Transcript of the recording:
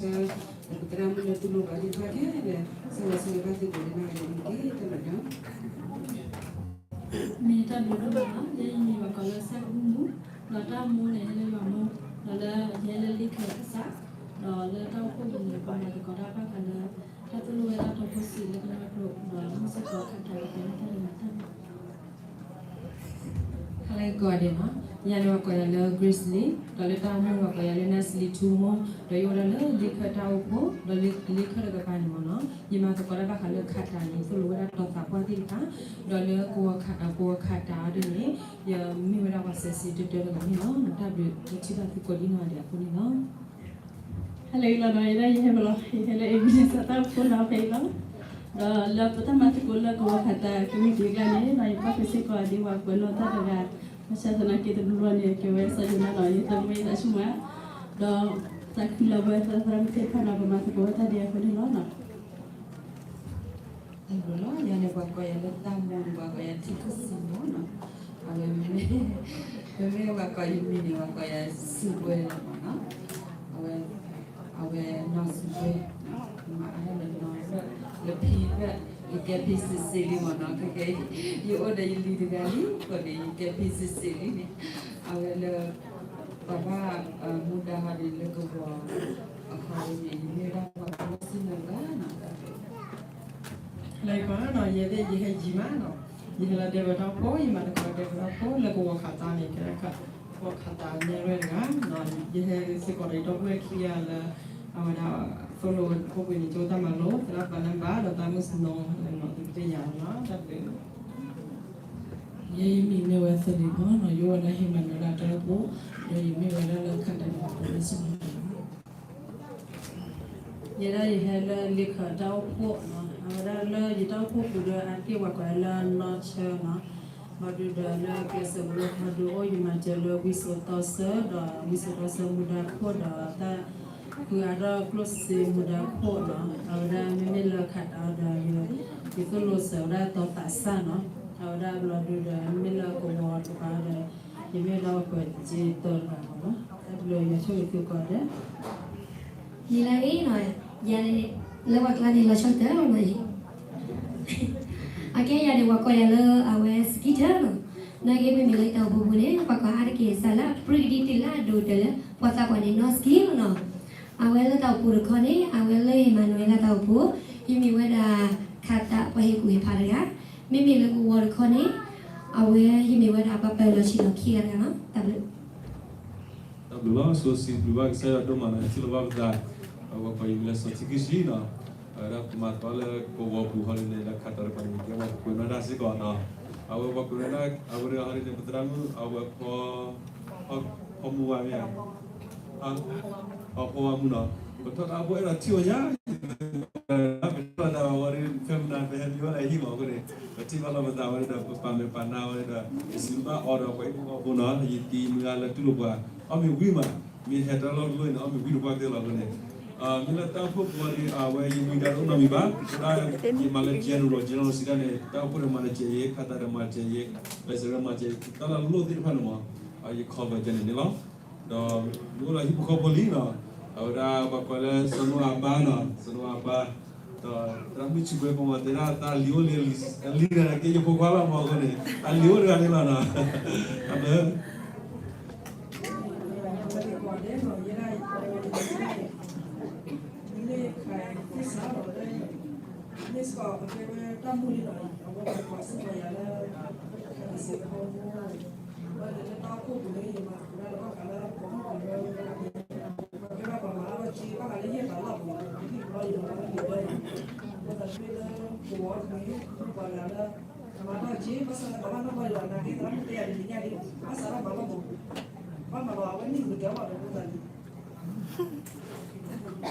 ဆၢ ဒီးပသရၣ်မုၣ်လၢတူၢ်လိာ်ဘၣ်သ့ၣ်တဖၣ်ခဲလၢာ် ဆၢဂ့ၤဆၢဝါဘၣ်သုကိးဂၤဒဲးန့ၣ်တက့ၢ်. တၢ်ဘျုးလီၤ. မ့ၢ်တၢ်ဘျုးဒိၣ်မးလီၤ. ယဲယမံၤဘၣ်ကီးလၢစဲးကမူ ဒီးတၢ်မူန့ၣ် ဟဲလၢယွၤမူ ဒီးလၢယဟဲလၢလ့ခၢၣ်ကစၢ် ဒီးလၢတၢ်အိၣ်ဖှိၣ်ပူၤန့ၣ် ပမၤသကိးတၢ်ဘၣ်ဃးလၢ တၢ်သိၣ်လိဝဲဒၣ်တီဖိစံးလၢကညီကျိာ် ဒီးမုၢ်ဆ့ၣ်ကီးခးတၢ်လၢပှဲၤန့ၣ်တၢ်န့ၣ်တၢ်န့ၣ် ဟါလၢကိးဂၤဒဲးနီၤ, ယၤန့ၣ်ပှၤကိးယၤလၢ Grace Lee ဒီးလၢတၢ်အိၣ်မူပှၤကိးယၤလၢ Nurse Lee Thu Mo ဒီးယအိၣ်ဝဲဒၣ်လၢလ့ခၢၣ်တၢ်အိၣ်ဖှိၣ် ဒီးလ့ခၢၣ်တကပၤန့ၣ်မ့ၢ်နီၤ, ယမၤသကိးတၢ်ဘၣ်ဃးလၢခးတၢ်န့ၣ် သိၣ်လိဝဲဒၣ်တီၤသးပှၢ်သ့ၣ်တဖၣ်, ဒီးလၢကဝီၤခးတၢ်အီၤဒ်န့ၣ် ယမ့ၢ်ဝဲဒၣ်ပှၤစဲးစံတတၢတဂၤန့ၣ်လီၤ. တၢ်ဘျုးလၢထံၣ်ဘၣ်သုကိးဒံနီၢ်ဂၤဒဲးအဃိန့ၣ်လီၤ. ဟါလၢအဂ့ၤလီၤနီၤ, ယဲဒၣ်ယဟဲဖဲလီၤ, ယဟဲလၢ Ebenezer တၢ်အိၣ်ဖှိၣ်နီၤဖဲအံၤလီၤ. ဒီးလၢပတၢ်မၤသကိးလၢကဝီၤခးတၢ်ကမံးတံာ်ကျါန့ၣ် ဒီးယကွၢ်ဖဲစ့ၢ်ကီးဒ်ပှၤကွဲးနီၣ်တၢ်တဂၤ, ဘၣ်ဆၣ်သနာ်က့တဘျီဘျီန့ၣ် ကဲဝဲစီၤယိၤနါနီၤ, ယသးမ့ၢ်သးဆူၣ်မး, ဒီးသးခုလီၤဝဲသရၣ်မုၣ်သ့ၣ်တဖၣ်နီၤ, ပမၤသကိးဝဲတၢ်ဒ်အံၤအဃိန့ၣ်လီၤနီၤ. တၢ်ဘျုးလီၤ. ယၤန့ၣ်ပှၤကိးယၤလၢတၢ်မိၢ်န့ၣ် ပှၤကိးယၤထံခၢၣ်စံမိၢ်နီၤ, အဝဲမ့မ့ၢ် မ့မ့ၢ်ပှၤကိးယမံၤန့ၣ် ပှၤကိးယၤစူးဘှဲလီၤမ့ၢ်နီၤ, အဝဲ အဝဲနီၢ်စူးဘှဲ, မၤအဟဲလၢနီၢ်ဘၢၣ် လၢဖံဘၢၣ် ယကဲဖံစ့စ့လံမ့ၢ်နီၤ, ခဲကဲ ယအိၣ်ဒီးယလံၤတဂၤလံ အဃိန့ၣ် ယကဲဖံစ့စ့လံန့ၣ်, အဝဲလၢ ပှၤဘၣ်မူဒါဟီဒ်န့ၣ် လၢကဝီၤအခီဒ်န့ၣ် ယမ့ၢ်ဝဲဒၣ်ပှၤကညီစံၣ်ညီၣ်တဂၤနီၤ. လၢယခွါနီၤ, ယဲသ့ၣ်ယဟဲယံၤမးနီၤ, ယဟဲလၢဒဲဝဲတၢ်အိၣ်ဖှိၣ်, ယမၤသကိးဒဲဝဲတၢ်အိၣ်ဖှိၣ် လၢကဝီၤခးတၢ်န့ၣ် ကဲကဝီၤခးတၢ်နဲၣ်ရွဲၣ်တဂၤ, ယဟဲစ့ၢ်ကီးဒီးယဒီပုၢ်ဝဲၢ်ခံဂၤလၢ အဝဲဒၣ်သိၣ်လိဝဲဖိကွံာ်န့ၣ် ကၠိတၢ်မၤလိ သရၣ်ပၢ်လၢဘၣ် ဒီးသရၣ်မုၣ်စနိ လၢနီၢ်သကတၢၢ်ယၤလီၤနီၤ, တၢ်ဘျုး ယဲယမံၤမ့ၢ်ဝဲသလံၤမ့ၢ်နီၤ, ယအိၣ်ဝဲဒၣ်ဟံၣ်မၤနၢၤဒၣ်တၢ်အိၣ်ဖှိၣ်, ဒီးယမ့ၢ်ဝဲဒၣ်လၢခးတၢ်န့ၣ် ပှၤလၢစံၣ်ညီၣ်တဂၤ ယဲဒၣ်ယဟဲလၢလ့ခၢၣ်တၢ်အိၣ်ဖှိၣ်နီၤ, အဝဲဒၣ်လၢယတၢ်အိၣ်ဖှိၣ်ပူၤဒီးအါတက့ၢ်ပှၤကိးယၤလၢနီၢ်ဆၢနီၤ, ဘၣ်ဒုးဒီးလၢကျဲးစၢးပူၤလၢ ဘၣ်ဒုးအိၣ်ယမၤစၢၤလၢဝံစိာ်တီဆၢ ဒီးဝံစိာ်တီဆၢမူဒါခိၣ်ဒီးတၢ် ဃုအါထီၣ်ကျိၣ်စ့မူဒါခိၣ်နီၤ, အဝဲဒၣ်မ့မ့ၢ်လၢခးတၢ်ဒီး ယသိၣ်လိစၢၤဝဲဒၣ်တီသးစၢ်နီၤ, အဝဲဒၣ်ဘျီဒုးဒီးမ့မ့ၢ်လၢကဝီၤတကပၤဒီး ယမ့ၢ်ဒၣ်ပှၤကွဲးစ့တၢတဂၤမ့ၢ်နီၤ, တၢ်ဘျုးယွၤဆိၣ်ဂ့ၤသုကိးဂၤဒဲး နံၤလၢအဂ့ၤနီၤ, ယၤန့ၣ် လၢပှၤကျါန့ၣ်လီၤဆီတၢ်လီၤမးအံၤ, အကဲယၤန့ၣ် ပှၤကိးယၤလၢအဝဲစကံတၢ်နီၤ, နာ်က့မ့မ့ၢ်လၢတၢ်အိၣ်ဖှိၣ်ပူၤန့ၣ် ပှၤကိးအါတက့ၢ်စၢ်လၢ ပြံကဒံတ့ၢ်လၢအဒိၣ်တၢ်လၢ ပှၤသးပှၢ်န့ၣ်နီၢ်စကံလီၤနီၤ, အဝဲလၢတၢ်အိၣ်ဖှိၣ်တခီန့ၣ် အဝဲလၢယမၤနၢၤဝဲဒၣ်တၢ်အိၣ်ဖှိၣ်, ယမ့ၢ်ဝဲဒၣ် ခးတၢ်ပှၤဟ့ၣ်ကူၣ်ဟ့ၣ်ဖးတဂၤ, မ့မ့ၢ်လၢကဝီၤတခီန့ၣ် အဝဲယမ့ၢ်ဝဲဒၣ်ပှၤပၢၤလီၢ်ဆံးလီၢ်ခံဂၤတဂၤနီၤ, တၢ်ဘျုး တၢ်ဘျုးလီၤ, စိစံးဘျုးဘၣ်ကစၢ်ယွၤဒိၣ်မးနီၤ, ထံၣ်လိာ်ဘၣ်ပသး, အဝဲပှၤယမံၤလၢစီၤထံခုၣ်ဆံနီၤ, အဝဲဒၣ်ပမၤသကိးလၢကဝီၤပူၤဟီဒ်န့ၣ် လၢခးတၢ်တပၤန့ၣ် ကဲပှၤကွဲးနီၣ်တၢ်စ့ၢ်ကီးနီၤ, အဝဲပှၤကွဲးနီၣ်တၢ် အဝဲဒၣ်ဟီဒ်န့ၣ် ပသရၣ်မုၣ် အဝဲ ဖီမူဝါမ့ၢ်ဧါ, အဖီဝါမူနီၤ, ပထီၣ်တၢ်အိၣ်ဖှိၣ်အဲၣ်ဒိးထံၣ်အီၤညါ ပထီၣ်တၢ်ဝဲဒၣ် ဖဲမနၤ ပဟဲမံဝဲဒၣ်ဟံၣ်မးအဃိန့ၣ် ပထံၣ်ဘၣ်လီၤပသးဝဲဒၣ်ဒီး ပပာ်မဲာ်ပာ်နါဝဲဒၣ်ဒီး ပစံးဘၣ်အီၤဒီးပှၤဟံၣ်ဖိဃီဖိနီၤ, ယတံၤမုၢ်ဂၤလၢတူၢ်လိာ်ပှၤ အီၣ်မ့ၤဝံၤမး, မ့ၢ်ဟဲတၢ်လီၢ်တလီၢ်အံၤန့ၣ် အီၣ်မ့ၤဝံၤတပှၢ်ကတၢၢ်လီၤအဃိန့ၣ်, မ့ၢ်လၢတၢ်အိၣ်ဖှိၣ်ပူၤန့ၣ် အဝဲယမံၤဒၣ်တအိၣ်နီတမံၤဘၣ်, ဒၣ်ယမၤလၢ general general စံးဒၣ်န့ၣ် တၢ်အိၣ်ဖှိၣ်န့ၣ်မၤတစဲးယဲ ခးတၢ်ဒီးမၤတစဲးယဲ, ကျဲးစၢးဒီးမၤတစဲးယဲ တၢ်လၢအလိၣ်သ့ၣ်တဖၣ်န့ၣ်မး, ယ cover ကဲန့ၣ်န့ၣ်လီၤ. ဒီးမ့ၢ်အိၣ်လၢဟံၣ်ဖိဃီဖိလံနီၤ, အဝဲဒၣ်ပှၤကိးလၢစီၤနိအၤဘါနီၤ, စီၤနိအၤဘါ, ဒီးသရၣ်မုၣ်ဆံးဘှဲ ပမၤတဲဒၣ်တၢ်လံၤအိၣ်လံ အလံၤတဂၤန့ၣ် ကဲယဖိခွါလီၤမးအဃိန့ၣ် တၢ်လံၤအိၣ်တဂၤန့ၣ်လီၤနီၤ, တၢ်ဘျုး မၤထီၣ်က့ၤ ဘၣ်ဆၣ်လၢပှၤဘၣ်နီၣ်ဘၣ်ယွၤနာ်က့ သရၣ်မုၣ်တဲယၤဒ်န့ၣ်ညါဒ် ဘၣ်ဆၣ်ဘၣ်မၤလီၤမး, ဘၣ်မၤလီၤ အဝဲနံၣ်ကတၢၢ်ဘၣ်ဒီး ဘၣ်သးလံ.